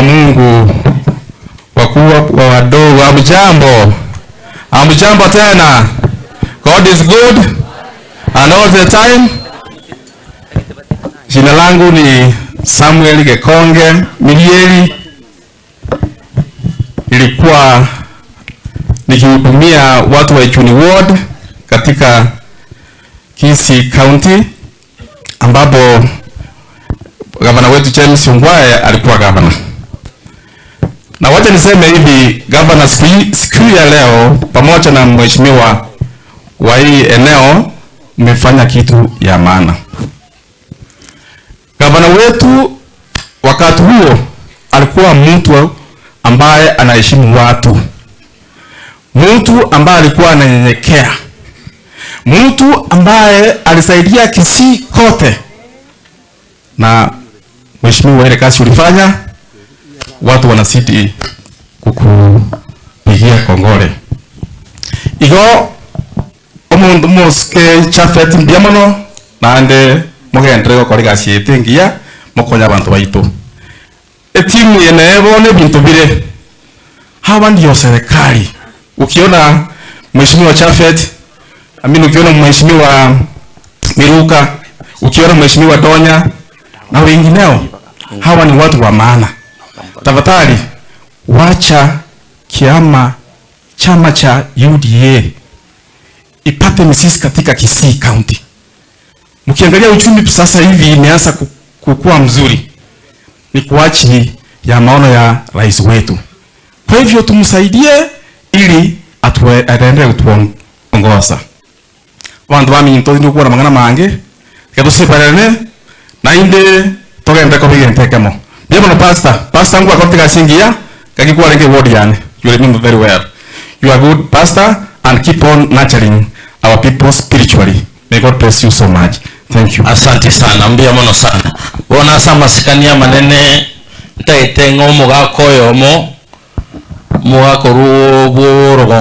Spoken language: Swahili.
Mungu, wakubwa kwa wadogo, hamjambo? Hamjambo tena. God is good and all the time. Jina langu ni Samuel Gekonge Milieli. Nilikuwa nikihudumia watu wa Ichuni Ward katika Kisii County, ambapo gavana wetu James Ongwae alikuwa gavana. Na wacha niseme hivi, gavana, siku ya leo pamoja na mheshimiwa wa hii eneo mmefanya kitu ya maana. Gavana wetu wakati huo alikuwa mtu ambaye anaheshimu watu, mtu ambaye alikuwa ananyenyekea, mtu ambaye alisaidia Kisii kote. Na mheshimiwa, ile kazi ulifanya, watu wanazidi kukupigia kongole. Igo omundu mosike Chafet mbia mono nande mugendere gukora igasi ete ngiya mukonya abantu baitu. Etimu yene bone bintu bire hawa ndio serikali. Ukiona mheshimiwa Chafet, amini, ukiona mheshimiwa Miruka, ukiona mheshimiwa Donya na wengineo, hawa ni watu wa maana. Tafadhali wacha kiama chama cha UDA ipate mizizi katika Kisii County. Mkiangalia uchumi sasa hivi imeanza kukua mzuri, ni kwa ajili ya maono ya rais wetu. Kwa hivyo tumsaidie ili aendelee kutuongoza. Bantu baminto ndi kuona mang'ana mange ketusiparane na inde togende kobigentekemo. Mbia pastor, pastor ngu akote gasingia kagikuwa renge ward yani. You remember very well. You are good pastor and keep on nurturing our people spiritually. May God bless you so much. Thank you. Asante sana, mbia mono sana. Bona asa masikania manene ntaite ng'o omogaka oyomo omogaka orwo bwo orogongo.